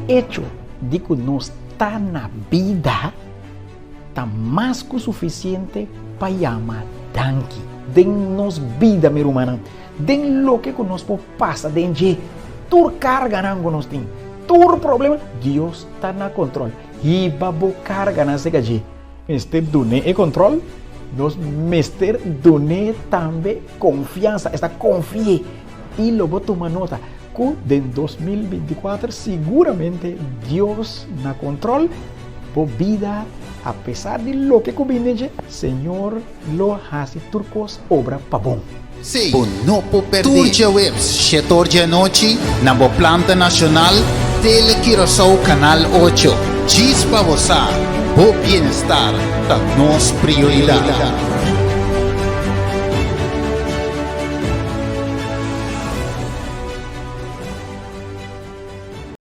E echo di ku nos ta na bida ta mas ku sufisiente pa yama danki. Den nos bida, mi rumannan, den loke ku nos por pasa den dje, tur karganan ku nos tin, tur problema, Dios ta na kontrol. Hiba bo karganan serka dje. Mester dun'é e kontrol, nos mester dun'é tambe konfiansa, esta konfi'é. I lo bo tuma nota ku den 2024 siguramente Dios na kontrol bo bida apesar di loke ku bini den dje, Señor lo hasi tur kos obra pa bon. Sí, bo no por perdé. Tur djaweps, shetor djanochi, na bo planta nashonal, Tele Curaçao Kanal ocho. Djis pa bo sa, bo bienestar ta nos prioridat.